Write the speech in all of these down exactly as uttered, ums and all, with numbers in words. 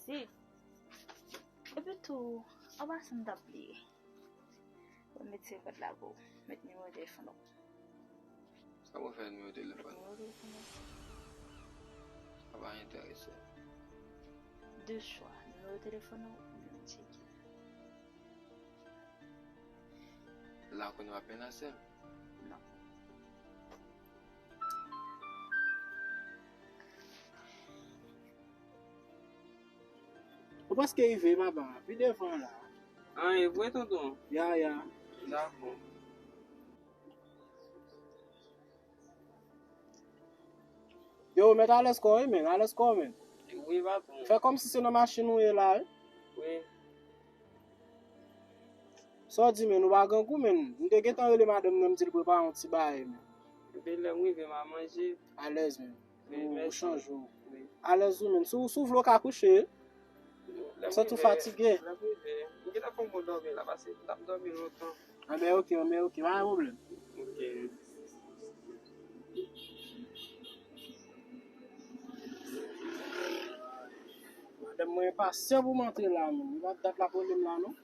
Si. Epi tou, anba sa m t ap bliye. Mwen met se kòd la pou ou. Met nimewo telefòn ou. Sa pou fè nimewo telefòn? Nimewo telefòn ou. Sa pa enterese m. De chwa, nimewo telefòn ou oubyen m tcheke. La kounye w ap menase m? Non. Ou prèske rive, papa. Pi devan la. Ah, e vre, tonton? Ya, ya. Dakò. Yo, mèt alèz kò w, wi, men. Alèz kò w, men. Wi, patwon. Fè kòmsi se nan machin ou ye la, wi. Wi. Sa w di, men, ou pa grangou, men. M te gentan rele madanm nan, m di l prepare yon ti bagay, men. Epi lè m rive, m a manje. Alèz, men. Wi, ou, ou mèsi. Chanje w. Wi. Alèz ou, men. Si w, si w vle, w ka kouche. Lè m rive, m santi w fatige. Lè m rive, m gentan fè yon bon dòmi la, paske m t ap dòmi lontan. Anben, oke, anben, oke, pa gen pwoblèm. Oke. Madanm mwen enpasyan pou m antre la, men. Li p ap dat l ap rele m la, non.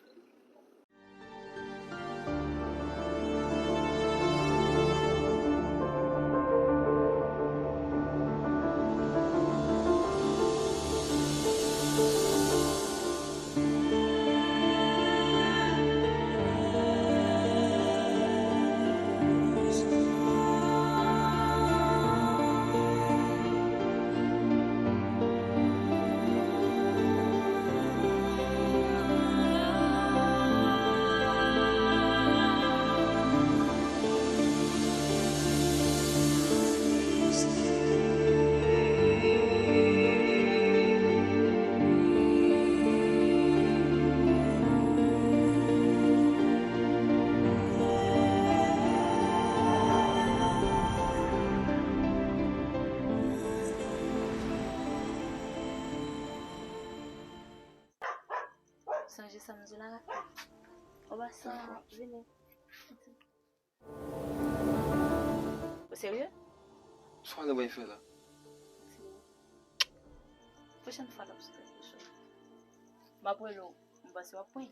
Sonje sa m di w la rapid. Ou pa sa, vini. Ou serye? Sa w ale bay fè la? Pwochèn fwa l ap sou tèt mwen. M ap rele w, m panse w ap pran.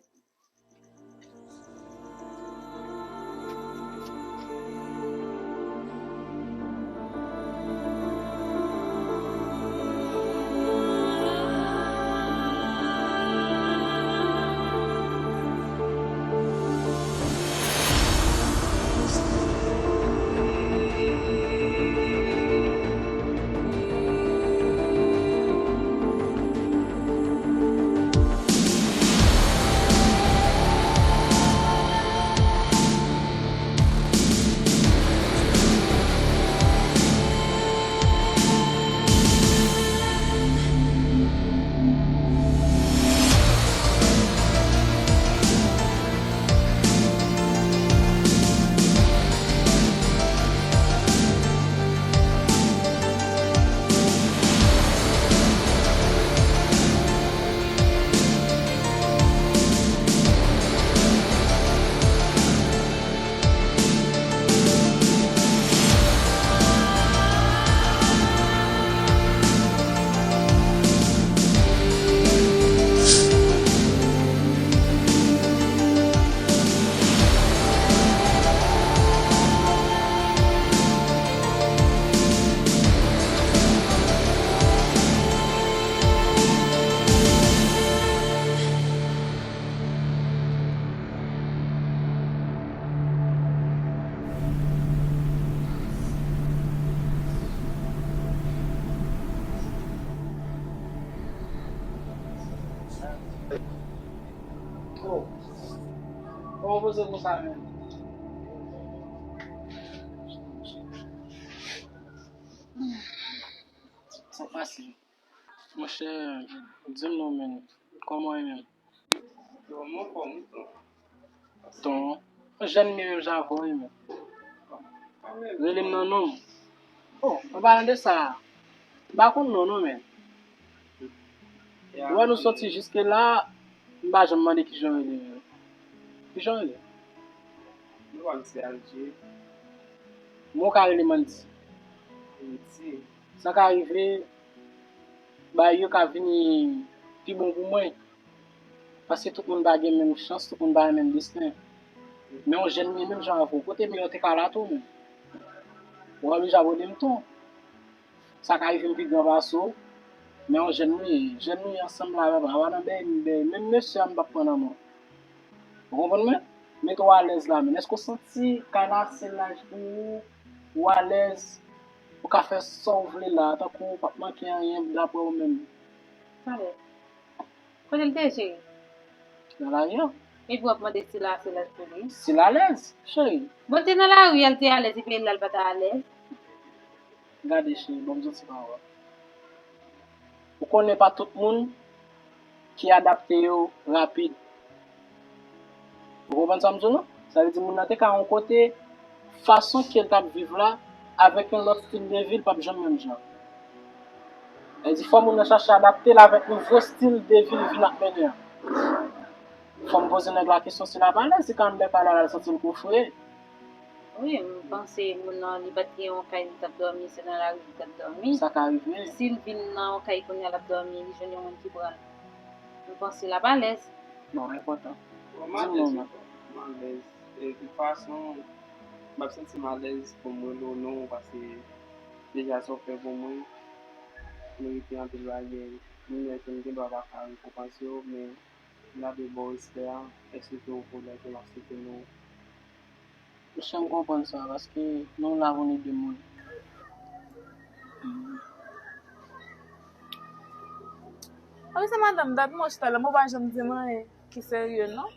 Oh. Kòman w poze konsa menm? Sa pase? Monchè, di m non, men. Kòman w ye menm? Yo, m anfòm, wi, ton. Ton, yon jèn mi menm jan avè w, wi, men. Rele m nan non m. Oh, an palan de sa, m pa konn non, non, men. Ou wè nou soti jiske la, m pa janm mande kijan w rele, men. Kijan w rele? Nou pa m se Alje. Men w ka rele m Andy. Andy. Sa ka rive, Bagay yo ka vini pi bon pou mwen. Paske tout moun pa gen menm chans, tout moun pa gen menm desten. Men yon jèn mwen menm jan avè w, kote m ye, w te ka la tou menm. Ou oblije abòne m tou. Sa ka rive m pi gran pase w. Men yon jèn mwen ye, jèn mwen ye ansanm la, papa, pa nan bèy, bèy, menm mesye a m p ap pran nan men w. Ou konprann mwen? Mete w alèz la menm. Èske w santi kay la se laj pou ou? Ou alèz, ou ka fè sa w vle la, tankou w p ap manke anyen daprè ou menm. Talè. Kote l te, cheri? Nan lari an. Epi w ap mande si la se laj pou li? Si l alèz, cheri. Bon, l te nan lari a, l te alèz, epi la l pa ta alèz. Gade, cheri, ban m yon ti pawòl. Ou konnen pa tout moun ki adapte yo rapid. Ou konprann sa m di w lan? Sa vle di moun nan te ka yon kote, fason ke l t ap viv la, avèk yon lòt stil de vi, l p ap janm menm jan. Sa vle di fò moun nan chache adapte l avèk nouvo stil de vi l vin ap mennen an. Fò m poze nèg la kesyon si l ap alèz, si ka anndan kay la, l santi l konfòtab. Wi, m panse moun nan, li pa t gen yon kay li t ap dòmi, se nan lari li t ap dòmi. Sa ka rive. Si l vin nan yon kay kounye a l ap dòmi, li jwenn yon moun ki pran l. M panse l ap alèz. Bon, enpòtan. Bon, m alèz, m alèz. E tout fason, m ap santi m alèz pou m rele w non, paske deja sa w fè pou mwen, merite anpil bagay. M wè ke m gen dwa pa ka rekonpanse w, men m ta dwe ba w respè a, èske ke w vle ke m aksepte non? Monchè, m konprann sa, paske nou la pou nou de moun. Apre sa, madanm, dat mwen chita la, mwen pa janm di m anyen ki serye, non.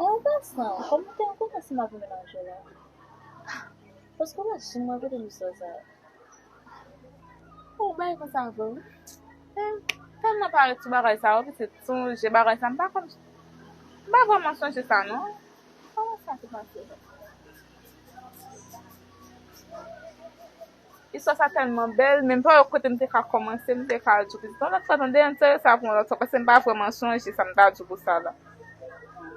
An pasan, kòman w te an konnen si m ap menaj ou la? Paske w pa janm rakonte m istwa sa a. Ou bay konsa vre, wi. E, tèlman parèt sou bagay sa yo, pitit, sonje bagay sa, m pa konn, m pa vrèman sonje sa, non. Kòman sa te pase? Istwa sa tèlman bèl, men m pa wè kote m te ka kòmanse, m te ka di w pitit. Yon lòt fwa, tande, ann serye sa pou yon lòt fwa, paske m pa vrèman sonje sa m ta di w pou sa la.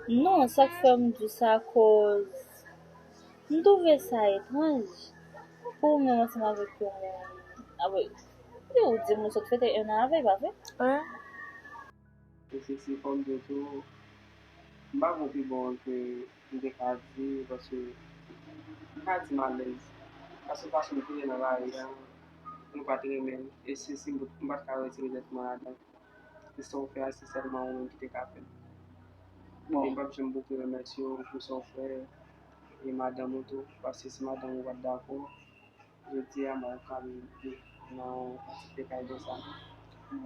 Non, sa k fè m di w sa, akoz m twouve sa etranj pou ou menm ansanm avèk yon moun. Apre, wi, ou di m ou sot fete en an avè l, pa vre? Wi. E se, se kòm de tou, m pa gon pi bon ke m te ka di, paske m ka di m alèz. Paske fason m te ye nan lari a, nou pa t renmen m. E se, se, m pa t ka retire tèt mwen ladan. Se sa w fè a, se sèlman ou menm ki te ka fè l. Bon. E m p ap janm bouke remèsye w pou sa w fè, e madanm ou tou, paske si madanm ou pa t dakò, jodi a m pa t ap ka viv nan yon kantite kay konsa.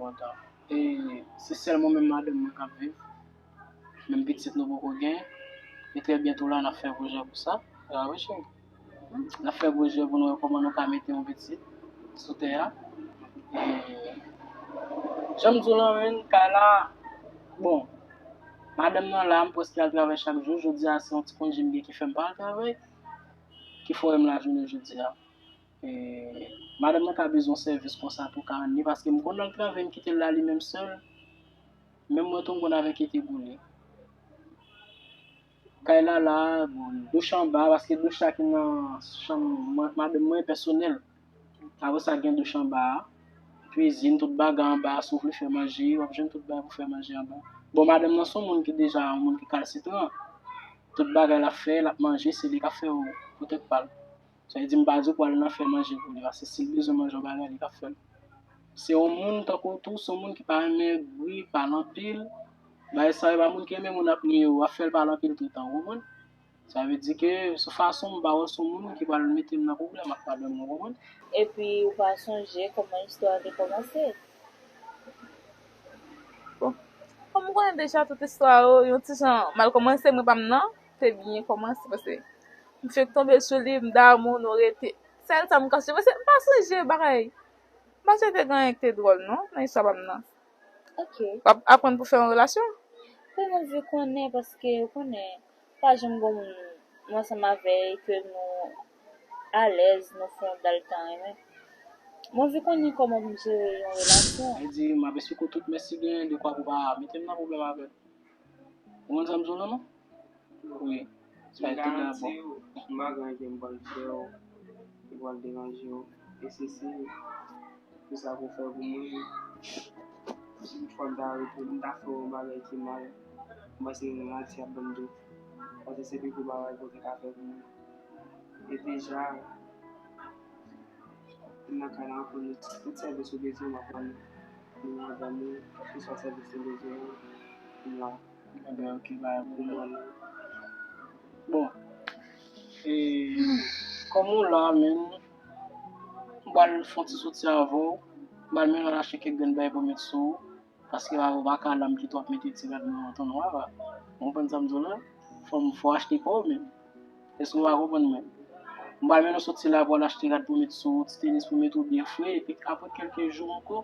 Bon, ta. E se sèl mwen menm madanm mwen k ap viv. Menm pitit nou poko gen. E trè byento la, n ap fè pwojè pou sa. A wi, cheri. N ap fè pwojè pou nou wè kòman nou ka mete yon pitit sou tè a. E, jan m di w lan, menm kay la, bon, madanm nan la, m prèske al travay chak jou. Jodi a, se yon ti konje m gen ki fè m pa al travay, ki fè w wè m la jounen jodi a. E, madanm nan ka bezwen sèvis konsa tou ka anni, paske m konn al travay, m kite l la li menm sèl. Menm mwen tou, m konn avè kite pou li. Kay la la, bon, douch anba, paske douch la ki nan chanm mwen, madanm mwen pèsonèl. Apre sa, gen douch anba a, kwizin, tout bagay anba a, si w vle fè manje, w ap jwenn tout bagay pou fè manje anba. Bon, madanm nan se yon moun ki deja yon moun ki kalsitran. Tout bagay l ap fè, l ap manje, se li k ap fè pou tèt pa l. Sa vle di m pa di w pou al nan fè manje pou li, paske si l bezwen manje yon bagay, li ka fè l. Se yon moun tankou w tou, se yon moun ki pa renmen bri, pale anpil. Bagay sa yo, e pa moun ki renmen moun ap niye w, ap fè l pale anpil toutan, ou konprann? Sa vle di ke sou fason m pa wè se yon moun ki pral mete m nan pwoblèm ak madanm mwen, ou konprann? Epi ou pa sonje kòman istwa a te kòmanse? Bon, kòm ou konnen deja tout istwa yo, yon ti jan mal kòmanse, mwen pa m nan, te byen kòmanse, paske m fenk tonbe sou li, m damou, nou rete. Sèl sa m ka sonje, paske m pa sonje bagay. M pa sonje te gen anyen ki te dwòl, non, nan istwa pa m nan. Ok. W ap aprann pou fè yon relasyon? Wi, mwen vle konnen, paske ou konnen, pa janm gon moun, mwen ansanm avè l, ke nou alèz, nou fè yon bèl tan, renmen. Mwen vle konnen kòman pou m jere yon relasyon. Sa vle di, m ap esplike w tout mèsi gen dekwa pou pa mete m nan pwoblèm avè l. Ou konn sa m di w lan, non? Wi. Sa e tout dabò. M pa gen anyen ke m pral fè w ki pral deranje w. E se si Pou sa pou fè pou mwen, si toutfwa m ta retounen, m ta fè yon bagay ki mal, m panse maladi ap ban m dout. Paske se pi gwo bagay pou w te ka fè pou mwen. E deja, m nan kay la, m ap rann tout sèvis ou bezwen, m ap rann ou, madanm ou, kèlkeswa sèvis ou bezwen, m la. Enben, ok, pa gen pwoblèm. Bon, e, kòm ou la menm, m pral fè yon ti soti avè w. M pral menm al achte kèk grenn bagay pou met sou ou. Paske ou pa ka la m kite w ap mete ti rad nan tou nwa la. Ou konprann sa m di w la? Fò m, fò w achte pa w menm. Èske w pa konprann mwen? M pral mennen w soti la pou w al achte rad pou met sou ou, ti tenis pou met ou byen fre, epi apre kèlke jou ankò,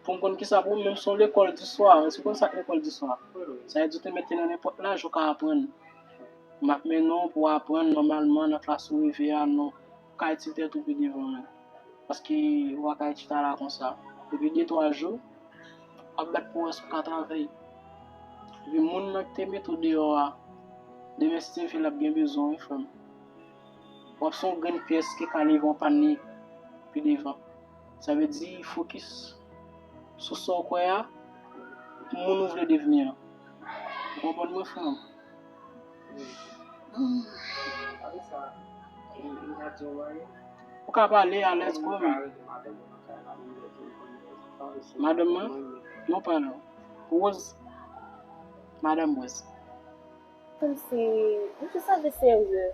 pou m konn kisa pou w, menm si w lekòl di swa, èske w konn sa k lekòl di swa? Sa vle di w te mete nan nenpòt laj ou ka aprann. M ap mennen w pou w aprann nòmalman nan klas ou rive a, non. Ou ka itil tèt ou pi devan menm. Paske ou pa ka chita la konsa. Depi de twa jou, w ap bat pou wè si w ka travay. Epi moun nan ki te mete w deyò a, demen si Dye vle l ap gen bezwen w, wi, frè m. W ap se yon grenn pyès ki ka leve yon panye pi devan. Sa vle di fokis sou sa w kwè a, pou moun ou vle devni an. Ou konprann mwen, frè m? Ou ka pale alèz kòm. Madanm mwen? Non, pa non. Rose. Madanm Rose. Kòmsi, misye sanble serye.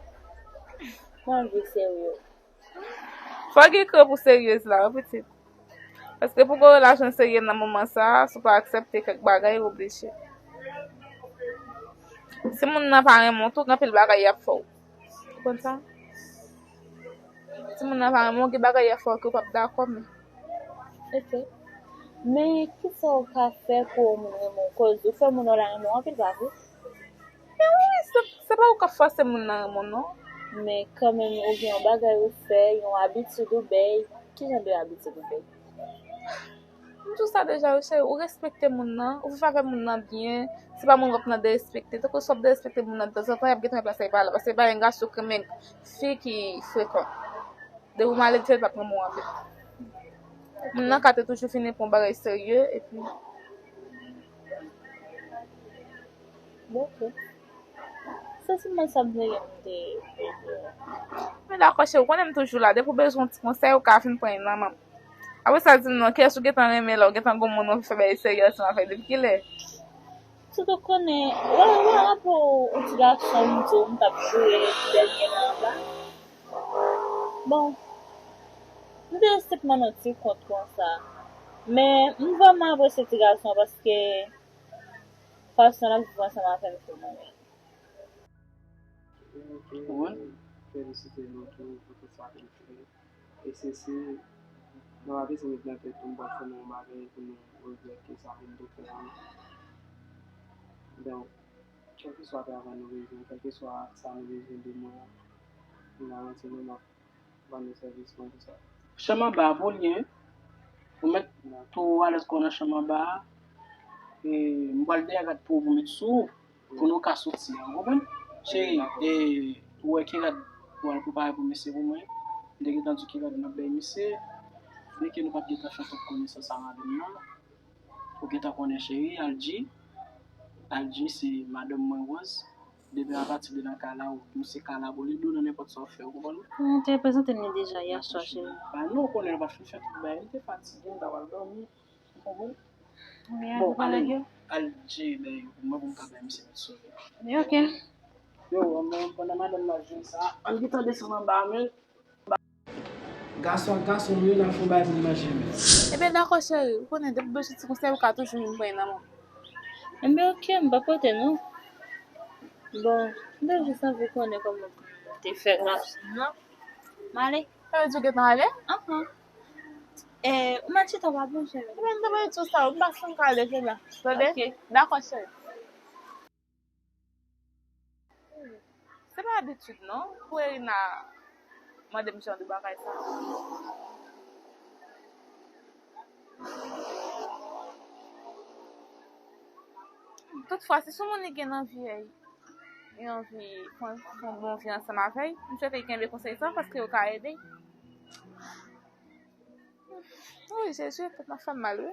Mwen anvi serye. Fò gen kran pou seryez la, wi, pitit. Paske pou gen relasyon serye nan moman sa a, si w pa aksepte kèk bagay, ou oblije. Si moun nan pa renmen w tou, gen anpil bagay y ap fè w. Ou konn sa? Si moun nan pa renmen w, gen bagay y ap fè w ke w p ap dakò, men. Ok. Men, kisa w ka fè pou yon moun renmen w? Koz ou fè moun nan la renmen w anpil, pa vre? Men wi, se, se pa ou k ap fòse moun nan renmen w, non. Men kanmenm, ou gen yon bagay ou fè, yon abitid ou bay. Ki jan de abitid ou bay? M di w sa deja, wi, cheri, ou respekte moun nan, ou fè avè moun nan byen. Se pa moun w ap nan derespekte. Tankou si w ap derespekte moun nan, tanzantan, y ap gentan remplase l pa la. Paske pa yon gason ki renmen fi ki frekan. Depi w malelve, l p ap renmen w anpil. Moun nan ka te toujou vini pou yon bagay serye, epi Bon, ok. Se sèlman sa m te gen pou m te di w. Men dakò, cheri, ou konnen m toujou la. Depi w bezwen yon ti konsèy, ou ka vin pran nan men m. Apre sa, di m non, kiyès ou gentan renmen la, ou gentan gon moun ou fè bagay serye ansanm avè l, depi kilè? Tout ou konnen, wè, wè, rapò yon ti gason m di w m t ap jwe dènyèman an la. Bon, m te senpman nan ti kont konsa. Men, m vrèman apresye ti gason an paske fason l ap viv ansanm avè m tou mwen menm. Ou konprann? Felisite nou tou pou tout sa ke nou fè. E se si nou pa bezwen met nan tèt nou, m pral fè nou yon bagay pou nou regrèt ke sa ke n te fè a. Donk, kèlkeswa travay nou bezwen, kèlkeswa sa nou bezwen de mwen, m garanti nou m ap rann nou sèvis pou sa. Chanm anba a pou li, wi. Ou mèt tou alèz kò w nan chanm anba a. E, m pral dèyè rad pou ou pou met sou ou, pou nou ka soti a, ou konprann? Cheri, e, ou wè ki rad ou al prepare pou misye pou mwen? M te gentan di w ki rad m ap bay misye. Byenke nou pa t gentan fè tout konesans a madanm nan. Ou gentan konnen, cheri, Aldji. Aldji se madanm mwen, Rose. Depi apati de nan kay la, ou, misye kay la pou li, nou nan nenpòt sa w fè, ou konprann? Mwen te prezante m li deja yè swa, cheri. Ba non, ou konnen nou pa t fin fè tout bagay, m te fatige, m ta pral dòmi, ou konprann? Bon, ale, al jere bagay yo pou mwen, pou m ka bay misye met sou li. Ok. Yo, mwen, pandan madanm nan jwenn sa, ann gentan desann anba a, men. Gason ak gason, nou menm n ap fè yon bagay pou n manje menm. Ebyen, dakò, cheri. Ou konnen, depi w bezwen ti konsèy, ou ka toujou vin pran nan men m. Ebyen, ok, m pa pote non. Bon, m te jis anvi konnen kòman w te fè gason nan. M ale. Sa vle di w gentan ale? Anhan. E, ou mèt chita, pa bon, cheri. Ebyen, m te voye di w sa, ou pa sanble ale, cheri. Tande? Ok. Dakò, cheri. Se pa abitid non, pou Erina mande m jan de bagay sa. Toutfwa, si se yon moun li gen nan vi a, li anvi fè yon, fè yon bon vi ansanm avè l, m swete l kenbe konsèy sa paske yo ka ede l. Wi, se sou tèt mwen fè m mal, wi.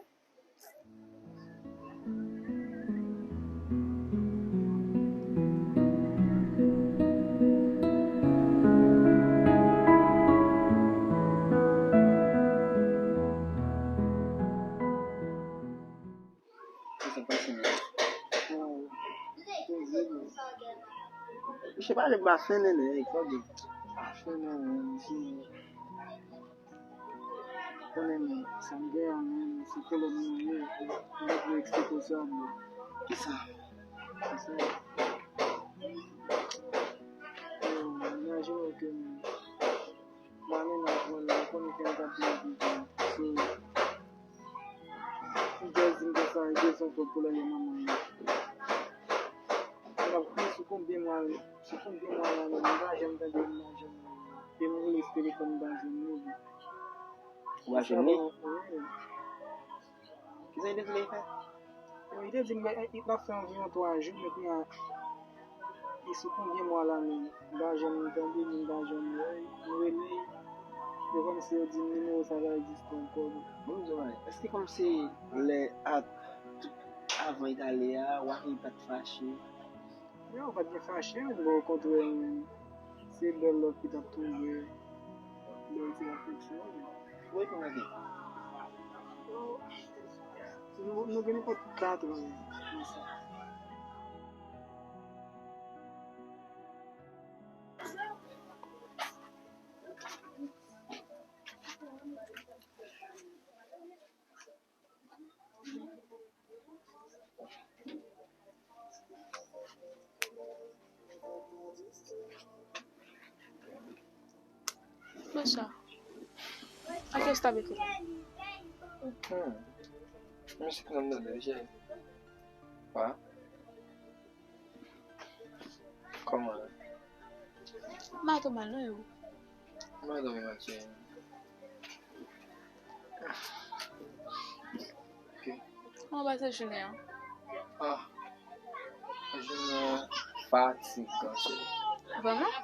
Sa pase menm. Misye pa janm pa fè nenè, e kòb li. Pa fè nenè, misye. Konnen men, sa m gen an menm, se kolòn mwen ye. Mwen vle eksplike w sa, men. Kisa? Kisa? Yo, imajine w ke m, m ale nan zòn nan, m konnen ke m t ap byen viv la. So, m jis di m konsa, e bezwen pran pwoblèm nan manman yo. M ap di sou konbyen mwa, sou konbyen mwa la menm, m pa janm tande, m pa janm, e m rele sou telefòn, m pa jwenn li. Ou pa jwenn li? Wi. Kisa li te di l fè? Bon, li te di m, li t ap fè anviwon twa jou, men kounye a, li sou konbyen mwa la menm? M pa janm tande li, m pa janm wè l, m rele l, se kòmsi yo di m nimewo sa pa egziste ankò. Bon, m di w bagay, èske kòmsi lè a, tout avan li t ale a, w a li pa t fache? Non, ou pa t gen fache, men bon, okontrè, se bèl lòt ki t ap tonbe, bèl ti afeksyon. Ou reponn avè m. Nou, nou gen nenpòt katran nan sa. Bonswa. Ak yo stop ekri la. Hmm. Misye nan mwen deja. Wa. Kòman? M pa twò mal non, e ou? M pa twò mal, cheri. Ok. Kòman w pase jounen an? Ah, jounen an fatigan, cheri. Vrèman?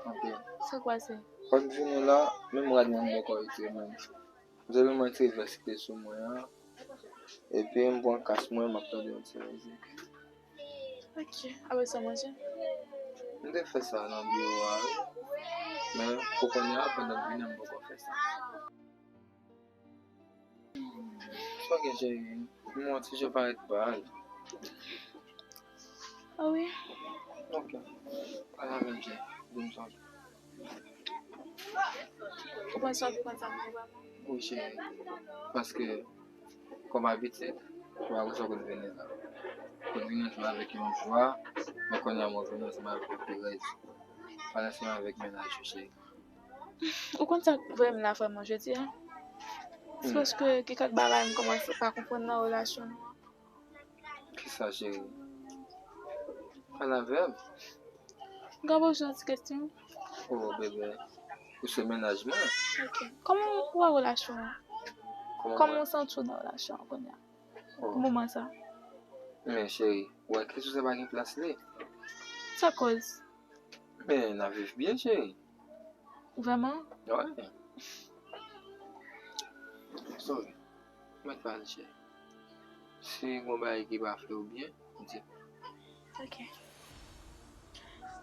Anpil. Sa k pase? Kòm jounen la, menm rad mwen m poko retire menm. M sèlman retire vès ki te sou mwen an. Epi m pran kas mwen, m ap tande yon ti mizik. Ok, apre sa w manje? M te fè sa nan biwo a, wi. Men, pou kounye a, pandan m vini an, m poko fè sa. Sa w gen, cheri? M wè w ti jan parèt pal. Ah wi. Ok. Pale avè m, cheri. Di m sa w gen. Ou panse w ap konn sa m gen vrèman? Wi, cheri. Paske, kòm abitid, ou pa konn sa w konn vini la. Ou konn vini ansanm avèk yon jwa, men kounye a mwen vini ansanm avèk yon perèz. Pale ansanm avèk mennaj ou, cheri. Ou konn sa k voye m la vrèman jodi a? Se paske gen kèk bagay m kòmanse pa konprann nan relasyon nou an. Kisa, cheri? Pale avè m. M ka poze w yon ti kesyon? Oh, bebe. Ou se mennaj mwen. Ok. Kòman w wè relasyon an? Kòman w santi w nan relasyon an kounye a? Oh. Pou moman sa. Men, cheri, ou wè kesyon sa pa gen plas li. Sa koz? Men, n ap viv byen, cheri. Vrèman? Wi. Sorry. Mèt pale, cheri. Si gon bagay ki pa fè w byen, di m. Ok.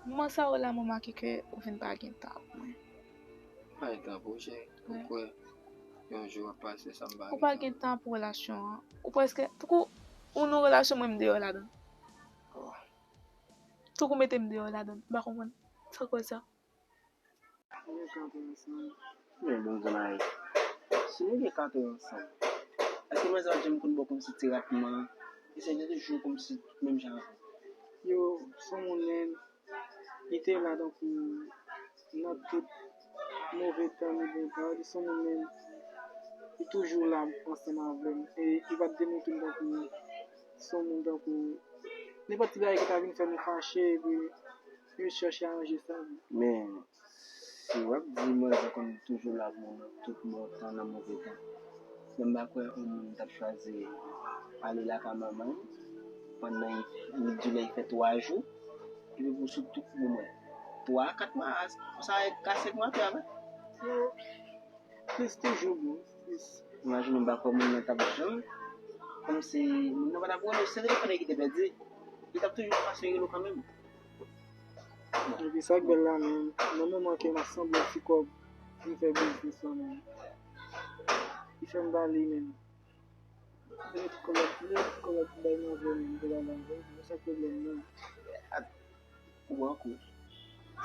Moman sa yo la, mwen remake ke ou vin pa gen tan pou mwen. Pa gen tan pou w, cheri. Ou kwè yon jou w ap pase san m pa gen tan? Ou pa gen tan pou relasyon an. Ou prèske, tankou ou nan relasyon mwen, m deyò ladan. Oh. Tankou mete m deyò ladan. M pa konprann. Sa koz sa? Nou gen katran ansanm. Men bon zanmay, si nou gen katran ansanm, èske manzè pa t janm konn ba w kòmsi ti rapman? E se toujou kòmsi menm jan avan. Yo, se yon moun menm, li te la tankou nan tout move tan li, bon tan, li se yon moun menm, li toujou la ansanm avè m. E li pa t demontre m tankou se yon moun tankou nenpòt ti bagay ki ta vin fè nou fache, epi yo chèche aranje sa. Men, si w ap di manzè konn toujou la pou ou nan tout bon tan, nan move tan, men m pa kwè yon moun t ap chwazi ale lakay manman l, pandan li, li di lè li fè twa jou, epi pou sou tout bon mwen. Twa a kat mwa, sa ka senk mwa tou avè. Yo, plis toujou, bro. Plis. Imajine w pa kwè moun nan t ap janm. Kòmsi moun nan pa t ap rele w, se telefòn ki te pèdi. Li t ap toujou fason rele w kanmenm. Epi sa k bèl la menm, nan moman ke m ap sanble yon ti kòb pou m fè biznis lan menm, li fè m ba li menm. Li met kòb la, li met kòb la pou bay mwen vre menm, pou bay mwen vre. Mwen sa k pwoblèm nan. Ou pran kou.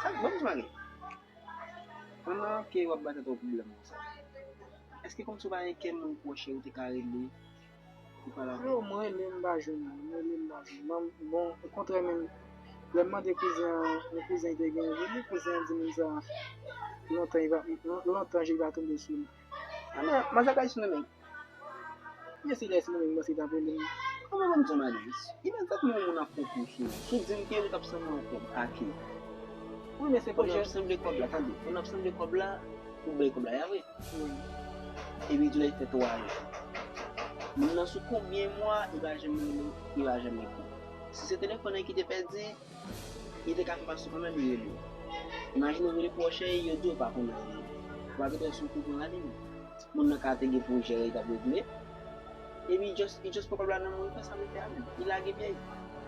Sa k bon, Marie? Pandan ke w ap ba tèt ou pwoblèm konsa, èske kòmsi w pa gen kè moun pwòch ou te ka rele pou pale avè l? Yo, mwen rele m pa jwenn li, mwen rele m pa jwenn li. Bon, okontrè menm, lè m mande kouzen an, yon kouzen ki te gen rele, kouzen an di moun sa, lontan li pa, lontan je li pa tonbe sou li. A men, manzè kay sou nou menm. Men se lè Simon menm panse t ap rele m. Kòman ban m di w Malis? Imediatman yon moun ap pran kou sou ou. Si w di m ke ou t ap sanble yon kòb, ake. Wi, men se pou jan ap sanble kòb la, tande. Pou n ap sanble kòb la, pou bay kòb la, ya vre. Wi. Epi tou lè fè twa jou. Moun nan sou konbyen mwa, li pa janm rele, li pa janm eke. Si se telefòn nan ki te pèdi, li te ka fè pase kanmenm li rele w. Imajine w rele pwòch ou, yo di w pa konnen anyen. Ou pa gentan sou kou pran lalin. Moun nan ka te gen pwojè li t ap regle. Epi just, li just pran kòb la nan men w, li fè sa l vle fè a menm. Li lage pyè l.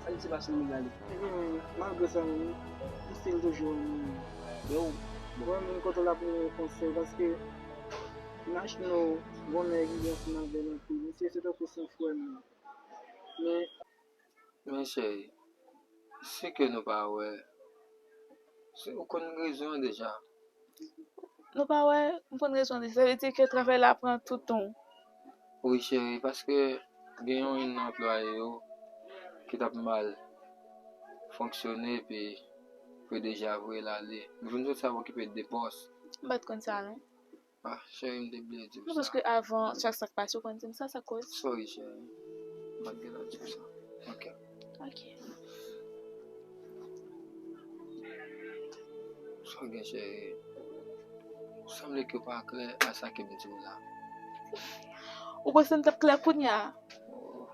Sa li se pa sou li l ale. Ebyen, malgre sa menm, li still toujou renmen mwen. Yo. Mwen menm kote l ap renmen konsèy, paske imajine w, gon nèg li ansanm avè l anpil. Misye se tankou se yon frè m. Men Men cheri, si ke nou pa wè, se ou konn rezon an deja. Nou pa wè, m konn rezon an deja. Sa vle di ke travay la pran tout tan w. Wi cheri, paske gen yon, youn nan anplwaye yo ki t ap mal fonksyone epi P D G a voye l ale. M vin sot sa pou okipe de pòs. M pa t konn sa non. Ah, cheri, m te bliye di w sa. Non, paske avan chak sa k pase, ou konn di m sa, sa k koz? Sorry, cheri. M pa t gentan di w sa. Ok. Ok. Sa w gen, cheri? Sanble ke w pa klè a sa ke m di w la. Ou panse m t ap klè kounye a? Oh.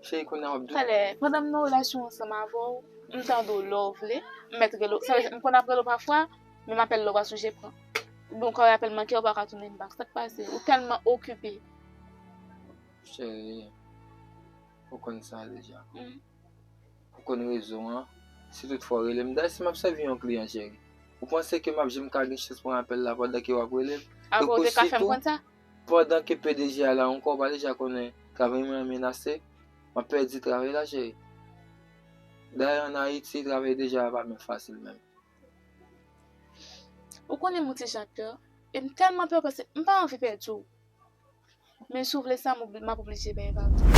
Cheri, kounye a w ap di. Talè, pandan m nan relasyon ansanm avè w, m tande w lè w vle, m mèt rele w. Sa vle di, m konn ap rele w pafwa, men m apèl la w pa sonje pran. Oubyen w ka wè apèl manke, w pa ka tounen m back. Sa k pase? Ou tèlman okipe. Cheri, ou konn sa deja. Mm. Ou konn rezon an. Si toutfwa w rele m, dayè si m ap sèvi yon kliyan, cheri, ou panse ke m ap janm ka gen chans pran apèl la pandan ke w ap rele m? Apre ou te ka fè m konn sa? Pandan ke P D G a la ankò, ou pa deja konnen travay mwen an menase, m ap pèdi travay la, cheri. Dayè ann Ayiti, travay deja pa menm fasil menm. Ou konnen m yon ti jan pè, e m tèlman pè paske m pa anvi pèdi w. Men si w vle sa, m obli-, m ap oblije bay vag.